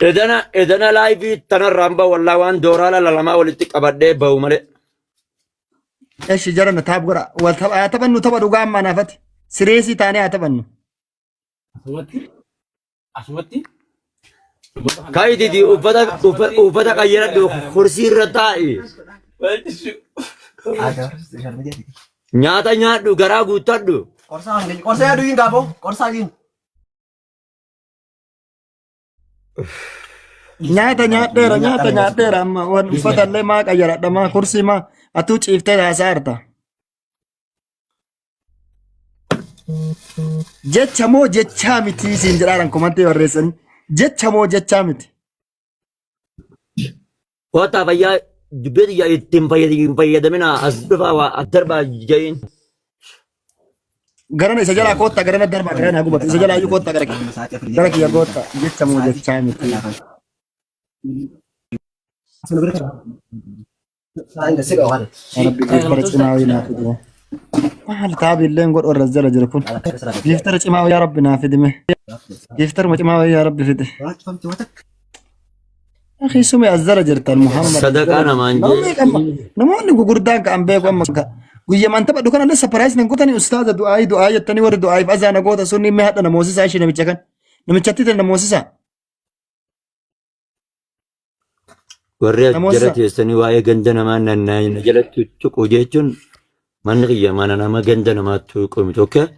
Edana edana laayivii tanarraan bahu wallaa waan dooraala lalamaa walitti qabadhee bahu malee. Eshi jarana taap godha. Wal tapha haa taphannu tapha dhugaa ammaa naafati. Sireesii taanee haa taphannu. Asumatti asumatti Ka'i didi uffata uffa- uffata qayyaradhu kursii irra taa'i. Nyaata nyaadhu garaa guuttadhu. Qorsaa hangi qorsaa yaaduu hin gaafoo qorsaa hin. Nyaata nyaadheera nyaata nyaadheera amma waan uffata illee maa qayyaradha maa kursii maa atuu ciiftee haasaa jirta. Jecha moo jechaa miti siin jedhaaran komantii barreessanii. Jecha moo jechaa miti. Kottaa fayyaa dubbii tiyya ittiin hin fayyadaminaa as dhufaa waa as darbaa ja'iin. Garana isa jalaa koottaa garana darbaa garana haa gubatu isa jalaa iyyuu koottaa gara kiyya gara kiyya koottaa jecha moo jechaa miti. Yaa Rabbi giiftara cimaa wayii naa fidi. Maal taabi illeen godhu irra jala jira kun. Giiftara cimaa wayii yaa Rabbi naa fidi mee. Giiftaruma cimaa wayii yaa Rabbi fidi. Akhi sume as jala jirtan Muhammad. as Sadaqaa jala- namaan Namoonni jee. amma namoonni gugurdaan ka'an beeku amma ka guyyamaan taphadhu kana illee saparaayis nan gootanii ustaaza du'aayii du'aayii jettanii warri du'aayiif azaa na goota sunni mee hadha na moosisaa ishee namicha kan namichatti tan na moosisaa. Warri as Namoota jala teessanii waa'ee ganda namaa nannaa jalatti tuqu jechuun manni kiyya mana nama ganda namaa tuqu miti okay? Nu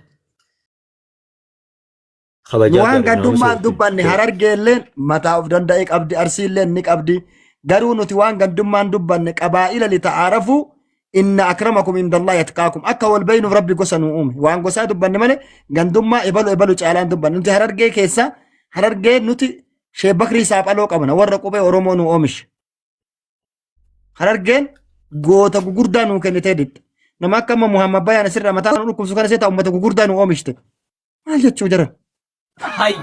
Kabajaa waan gaarii nama gandummaan sirriitti. dubbanne harargeelleen mataa of danda'e qabdi arsiilleen ni qabdi garuu nuti waan gandummaan dubbanne qabaa'ila lita'aarafu inna akramakum indallahi atqaakum akka wal beeynuuf rabbi gosa nu uume waan gosaa dubbanne malee gandummaa ebalu ebalu caalaan dubbanne nuti harargee keessa harargee nuti Sheek Bakrii Saaphaloo qabna warra qubee Oromoo nu oomishe. Harargeen goota gugurdaa nuu kennitee didde. Nama akka amma Muhammad Bayaan asirraa mataa nu dhukkubsu kana seetaa uummata gugurdaa nu oomishte. Maal jechuu jiran? Hay.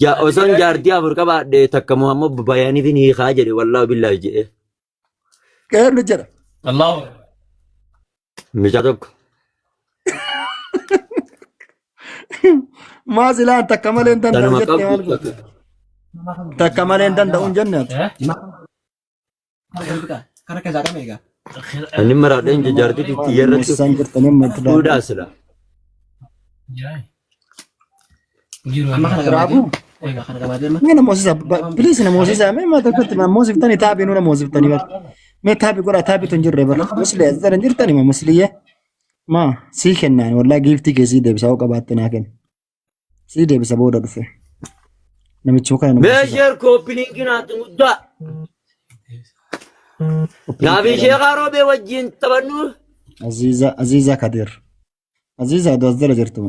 Ja osoon jaartii afur qabaadhe takka Muhammad Bayaaniif hin hiikaa jedhe wallaahi billaahi jedhe. Qeerru jedha. Allahu. Mucaa tokko. Maa silaan takka malee hin danda'u Tanuma jettee maal qabdu goote? Takka malee hin danda'u hin jenne ati. Inni maraadheen jaartii tiyya irratti Moosisaan jirtanii amma itti fuudhaa daandii. sila. Raabuu. Mee na moosisa please na moosisa mee maa tokkotti na moosiftanii taabii nu na moosiftanii bar. Mee taabii godhaa taabiitu hin jirre bar. Musli as jala hin jirtani ma musliyyee. Maa sii kennaan wallaa giiftii kee sii deebisa hoo qabaatte naa kenna. Sii deebisa booda dhufe. Namichuma kana na moosisa. Meesheer kooppiliinki naatti guddaa. Naafi sheekaa roobee wajjin taphannu. Aziza Aziza Kadir. Aziza aduu as jala jirtu.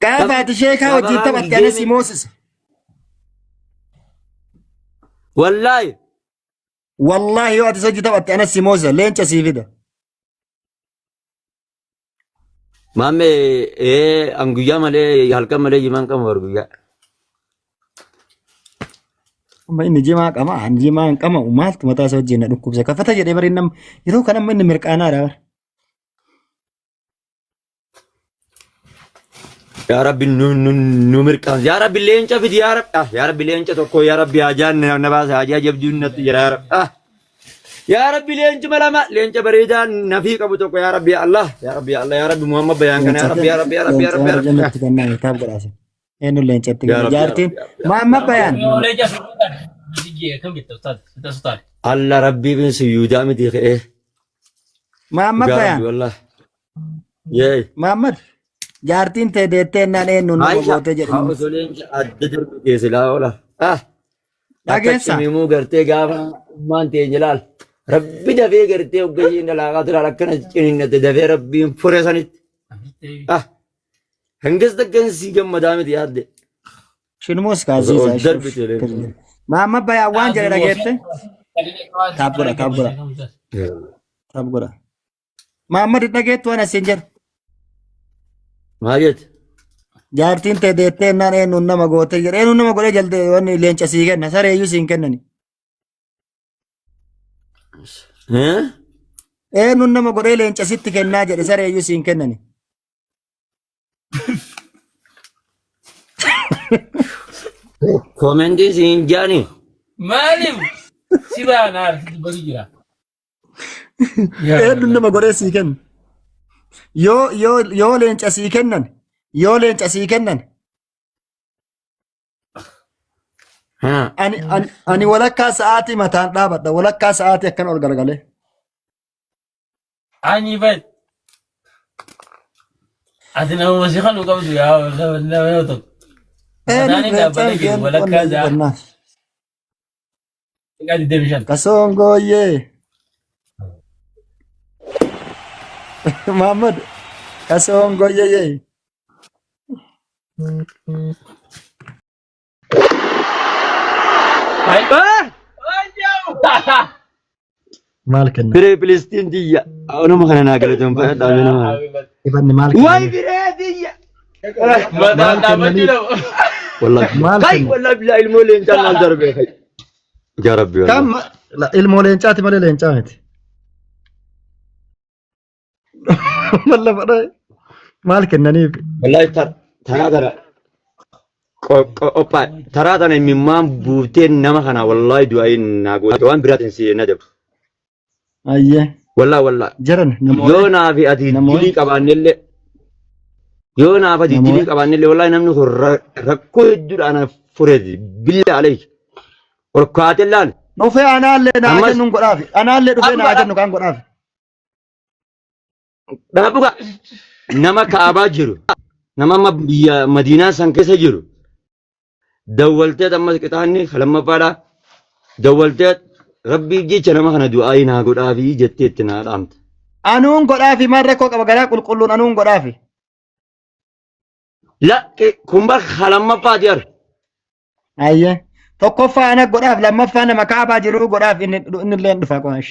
Gaafa ati sheekaa wajjin taphatte anas si moosisa. Wallaahi. Wallaahi yoo ati isa wajjin taphatte anas si moosisa. Leenca sii fida. Maamme ee an guyyaa malee halkan malee jimaan qabu bar guyyaa. Amma inni jimaa qama, an jimaa hin qama'u maaltu mataa isa wajjin na dhukkubsa. Kafata jedhee bari nam yeroo kana amma inni mirqaanaadha bara. Yaa Rabbi nu nu nu mirqaansi. Yaa Rabbi leenca fidi yaa Rabbi. Ah, yaa Rabbi leenca tokko yaa Rabbi hajaan na na baasa hajaa jabduun natti jira yaa Rabbi. Ah. Yaa Rabbi leencuma lama leenca bareedaa nafii qabu tokko yaa Rabbi ya Allah yaa Rabbi ya Allah yaa Rabbi Muhammad bayaan kana yaa Rabbi yaa Rabbi yaa Rabbi yaa Rabbi yaa Rabbi. Leenca kennaa kitaab godhaase. Eenyu leencatti Yaa kenna? Rabbi yaa Jaartiin Rabbi yaa Rabbi. Muhammad Bayaan. Allah Rabbii bin suyuudaa miti ka'ee. Muhammad Dhugaa Bayaan. Rabbi wallahi. Yee. Muhammad. Jaartiin tee deettee ennaan eenyu nama Aisha gootee jedhe. haa osoo leenca adda darbu keessa ilaa oola. Ah. Akka Dhageessa. cimimuu gartee gaafa ummaan teenya ilaal. Rabbi dafee gartee hoggayyeen dalaaqaa turan akkana ciniinnate dafee rabbiin fure sanitti. Ah. Hangas takkan sii gammadaa miti yaadde. Shinmoos Osoo kaaziiza. ol darbite leenca. Muhammad Bayaan waan jedhe dhageette. Taap godha taap godha taap godha. Muhammad hin dhageettu waan asiin jedhu. Maal jette? Jaartiin tee deettee ennaan eenyuun nama gootee jedhe eenyuun nama godhee jalde wanni leenca sii kenna sareeyyuu siin kennani. Eh? Eenyuun nama godhee leenca sitti kennaa jedhe sareeyyuu siin kennani. Koomentii siin jaani. Maaliif si baana arsitti dubbatu jira. Eenyu nama godhee sii kenna? Yoo leenca sii kennan, yoo leenca sii kennan Haa. ani walakkaa sa'aatii mataan dhaabadha, walakkaa sa'aatii akkana ol garagalee. Ani bad. Ati nama si kan qabdu yaa nama yoo tokko. Eenyu Mataan leencaan dhaabbatee jiru kennu walakkaa wallahi za'a. bannaaf. Xiqqaa 25. Kasoongooyyee. Muhammad kasoongooyyee. Maal kenna? Firee Filistiin tiyya. Anuma kana naa galatoon fadhaa nama. Ibanni maal Waay kenna? firee tiyya. Mataan Maal dhaabbachuu kennaniif? dhabu. Wallahi. Maal Kai kenna? wallahi billahi ilmoo leencaa maal darbee kai. Yaa Rabbi wallahi. Kam ilmoo leencaati malee leencaa miti. Mallafa dhaye. Maal kennaniif? Wallahi taraa tana qophaa taraa tana imimmaan buuftee nama kana wallahi du'aayin naa goote waan biraatiin si na dabu. Ayyee. Wallahi wallahi. Jiran Yoo namoolee. naa fi ati Namoolee. dilii qabaannellee yoo naaf ati dilii Namoolee. qabaannellee wallahi namni kun rakkoo hedduudhaan fureeti billa alayk ol kaatee laal Dhufee anaallee naa ammas kennuun godhaafi. Anaallee dhufee naa amma kennu kan godhaafi. dhaabuka nama kaabaa jiru nama amma biyya madiinaa san keessa jiru dawwaltee ammas qixaanni lammaffaadha dawwaltee rabbiif jecha nama kana du'aayi naa godhaafi jettee itti naa dhaamta. Anuun godhaafi maal rakkoo qaba garaa qulqulluun anuun godhaafi. Laqqi kun bakka lammaffaati ar. Ayyee. Tokkoffaa ana godhaaf lammaffaa nama kaabaa jiru godhaaf inni illee dhufa qo'ash.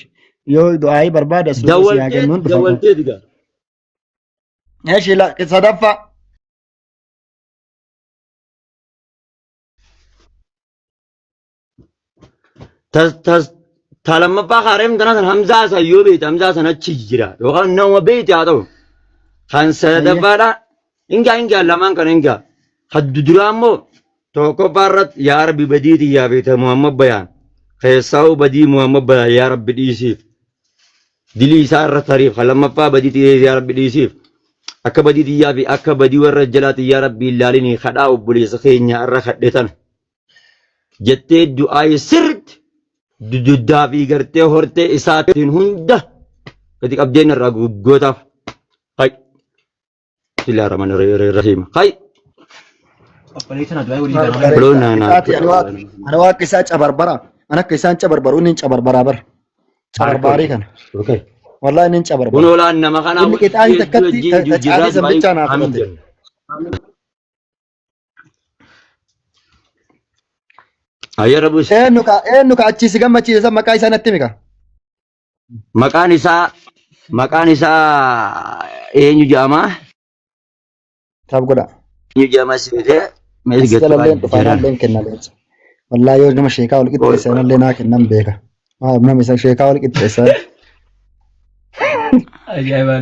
Yoo du'aayii barbaade asii si haa Dawwaltee kennuun dhufa. dawwaltee diga. Eshi sadaffaa. Tas tas ta lammaffaa kaareem tana san Hamzaa san yoo beekte Hamzaa san achi jira yookaan nama beekte haa ta'u. Kan Ayyee. sadaffaadha. Ingaa ingaa lamaan kana ingaa. Haddu duraa immoo tokkoffaa irratti yaa Rabbi badii tiyyaa beekte Muhammad Bayaan. Keessaa'uu badii Muhammad Bayaan yaa Rabbi dhiisiif. Dilii isaa irra tariif. Kan lammaffaa badii tiyyaa yaa Rabbi dhiisiif. Akka badii tiyyaa fi akka badii warra jalaa tiyyaa Rabbi hin laalinii kadhaa obboleessa keenya irra kadhe tana. Jettee du'aayi sirriitti duddaa fi gartee hortee isaatiin hunda gadi qabdeen irraa guggootaaf. Hay. Bismillahir Rahmanir Rahim. Hay. Obboleessa na du'aa walii garaa. Buloo naa naa. Ati ani waaqa isaa cabarbara. Ani akka isaan cabarbaru inni hin cabarbaraa bara. Cabarbaarii kana. Okay. Wallahi inni hin Kun cabarbara. olaan nama kanaa Inni qixaatii takkatti tacaatii san bichaa naa fudhate. Ayyara bus. Eenyu ka achii si gammachiise san maqaa isaa natti himi ka. Maqaan isaa eenyu jedhama? Taaf godha. Eenyu jedhama seetee mees As gattu jalalleen dhufa jiran. analleen kenna leenca. Wallahi yoo nama sheekaa wal qixxeesse anallee naa kennan beeka. Maal nama isa sheekaa wal qixxeesse. Ajaa'iba.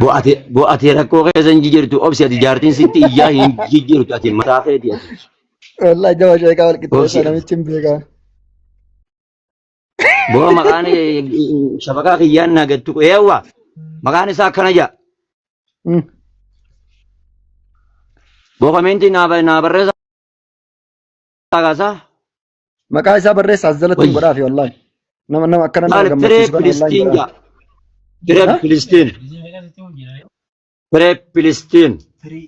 Bo'atee rakkoo keessa hin jijjiirtu obsi ati jaartiin sitti iyyaa hin jijjiirtu ati mataa keeti ati. Wallahi nama sheekaa wal qixxeesse Obsi ati. namichi hin beeka. Boo maqaan shabakaa kiyyaan naa gattu eewwa maqaan isaa akkana jedha. Boo komeentii naa barreessa kaasaa. Maqaa isaa barreessa as jalatti hin Wayyi. godhaafi wallahi. Nama akkana nama Maal firee gammachiisu kana wallahi hin Filistiin godhaafi. jedha. Firee Ha? Filistiin. Firee Filistiin. Firii.